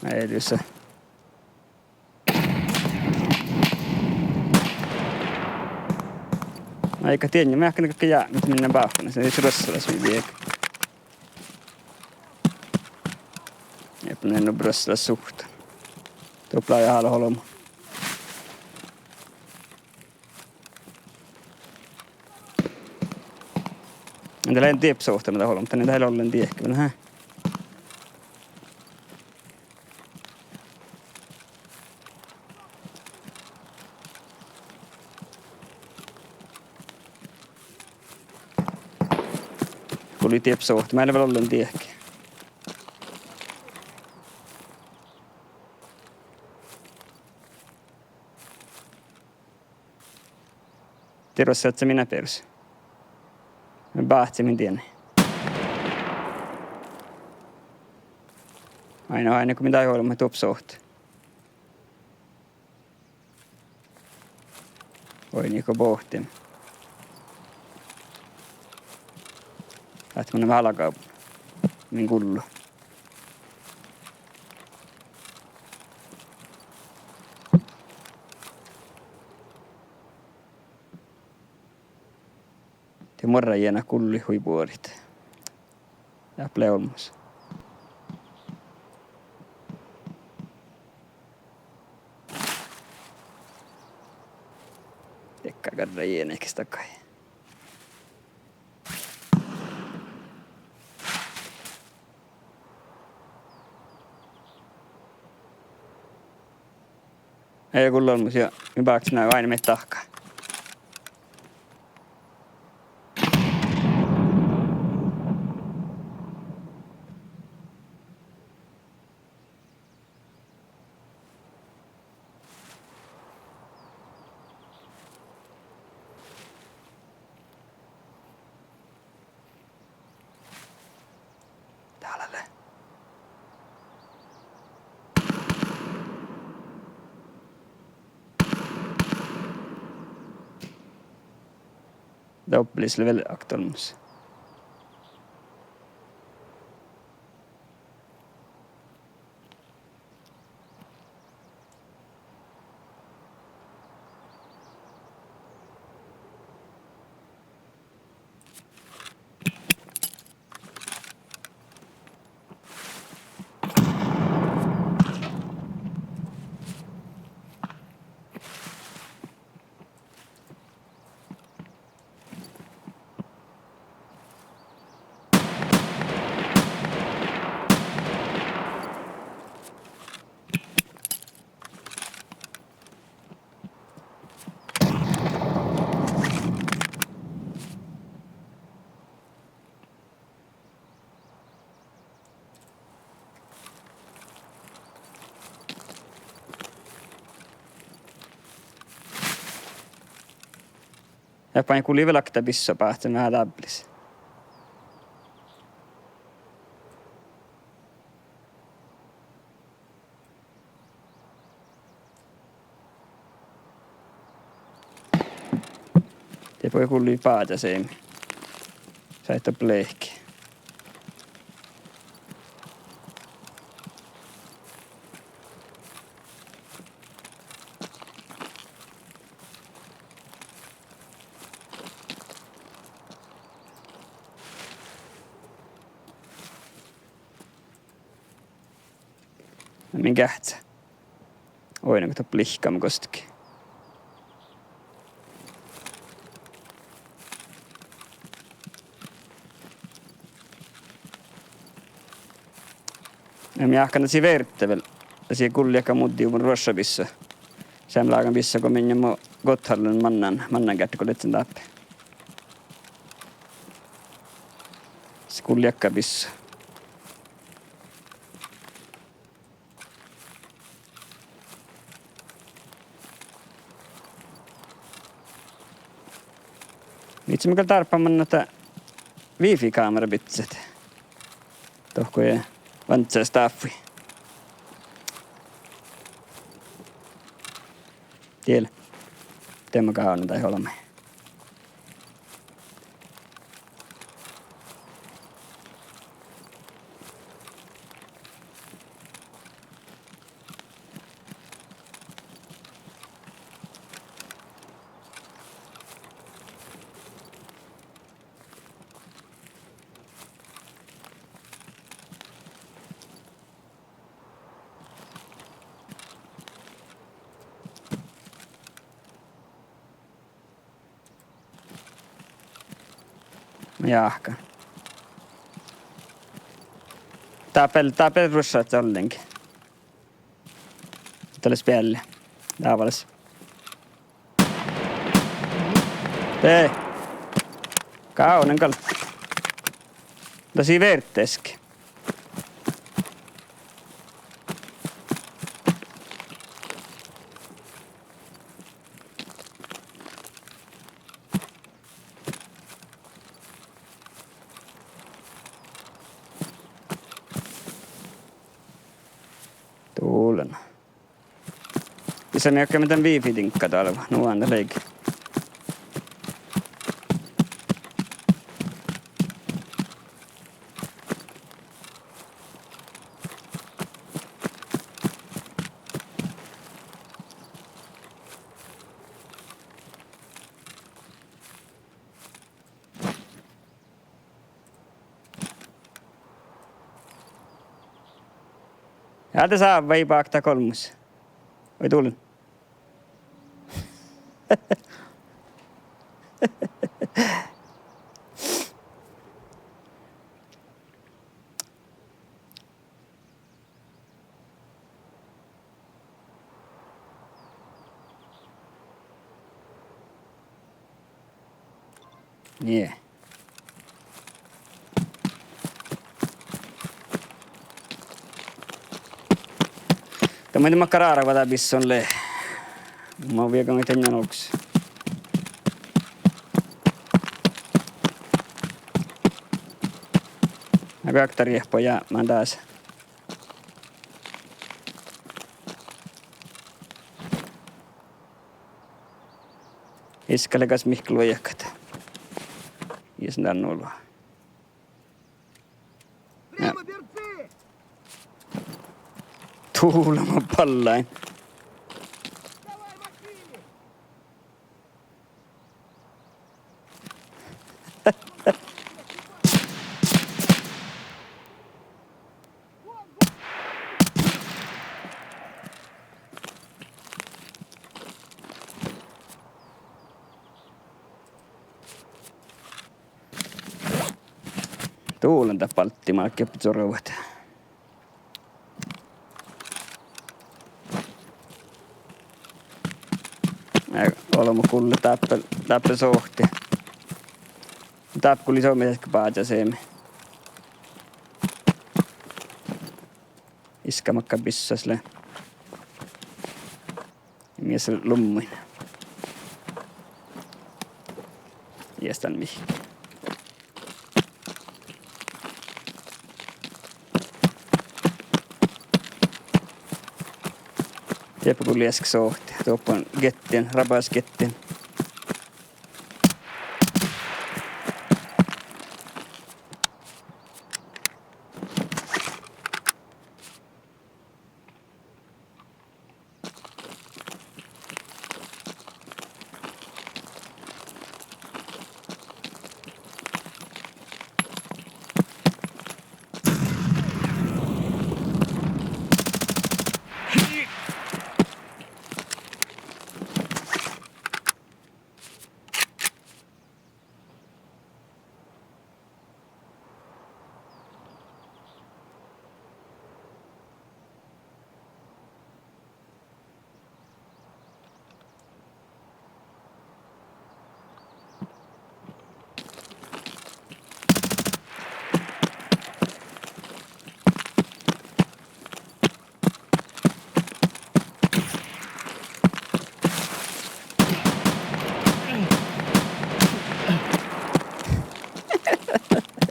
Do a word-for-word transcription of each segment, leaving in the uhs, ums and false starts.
Eret jusa. Áigá dieinna, meahkana galgá jápmit, minne báhkana, son ii ruossalas mii viehka. Eai nu ruossalas suhttan. Doppe lea álo olbmo. Dat lea diepposuhttan, mii dat olbmot, dat ii leat ollen diehket, vel, há? Gullet diepposuhttan, mii ii leat vel ollen diehket. Dieđusge ahte mii berus. Mii báhcciimet dien. Ain, ain go mii dá olbmuid diepposuhttan. Oidne go bohten. Ahte mun válgán min gullu. De muorra jiena gulli hui buorit. Dáppe lea olmmoš. Diekkár garra jiena ges dagai. Ii gullu olmmoš ja mii bákčime ain mii dahká. Dál lea. Doppe lea vel okta olmmoš. Ja gal gulii vel okta bissua báhcen veahá dábbelis. De bođii gulli báhca seammái. Sáhttet lehkit. Na min geahččá. Oidne go doppe lihkame gostege. Ja mii áhkkan dat sii verte vel. Dat sii gulli dakkár muddimuora ruošša bissua. Seammalágan bissua go min mo gohtohallen mannán, mannán geardde go ledjen dáppe. Sii gulli dakkár bissua. Mii leat gal dárbbašan ahte wifi-kámera bidjet. Dohko ja vánccá stáffui. Diel. Diemma gávdna dat olbmui. Jáhkán. Dáppe, dáppe ruoššat ollengi. Dat lea spealli. Dávales. De. Gávdnan gal. Dat sii vierdeski. Dullen. Iša, mii oakkame dan wifi diŋgga doalvva, nu anda leige. Ja de sávvá bákta golmmas. Vai dullen? Nie. De mun in makkár árvva dán bisson lea. Mun viegan dainna olggos. Na guokte riehpa jápmán dás. Iska lea gas mihkkege luojagat. Ieš dan nullu. Ja. Dulma ballain. Dullen dat balti márkkiin oppe curvat. Ja olbmot gullet dáppe, dáppe sohte. Dáppe gal lei somá báža seamma. Iska makkár bissas lea. Mies lummuin. Ieš dan mihkke. Dieppe go liesket sohte. Doppe geain, rabas geain.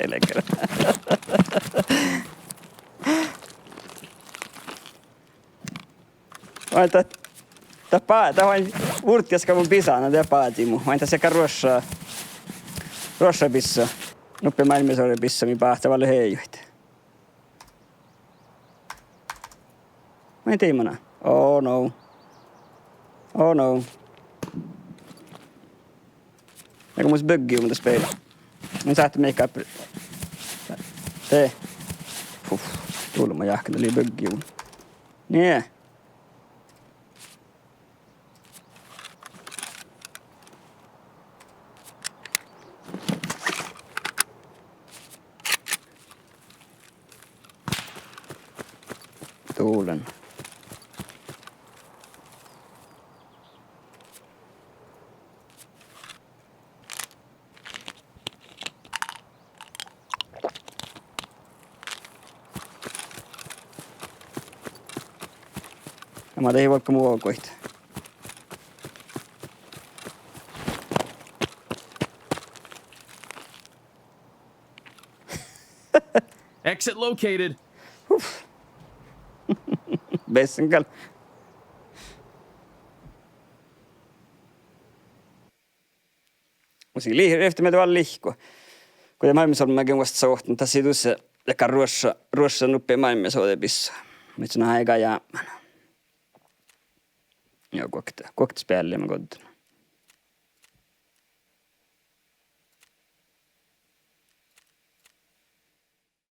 Elkar. Vai dat, dat bá-, dat vai vurddaška mu bisana, dat bázi mu. Vai dat lea gal ruošša, ruošša bissa. Nuppi máilmmisorjabissa mii báhce vel eai juhte. Vai dii mana? Oh no. Oh no. Nagu mus byggi um dat spela. Mun sáhtán mihkkege. De. Uf, dulma jáhkán, dat lei byggi um. Nie. Kuulen. Ja ma dahje vuolgga mu oaguid. Exit located. Uf. Bessen gal. Mus lei rievtti mielde vel lihku. Go de máilmmisolbmágiin vuosttasohtan, das lei dušše dakkár ruošša, ruošša nuppi máilmmisoađe bissui. Muhto na eai jápmán. Ja guokte, guokte speallima goddin.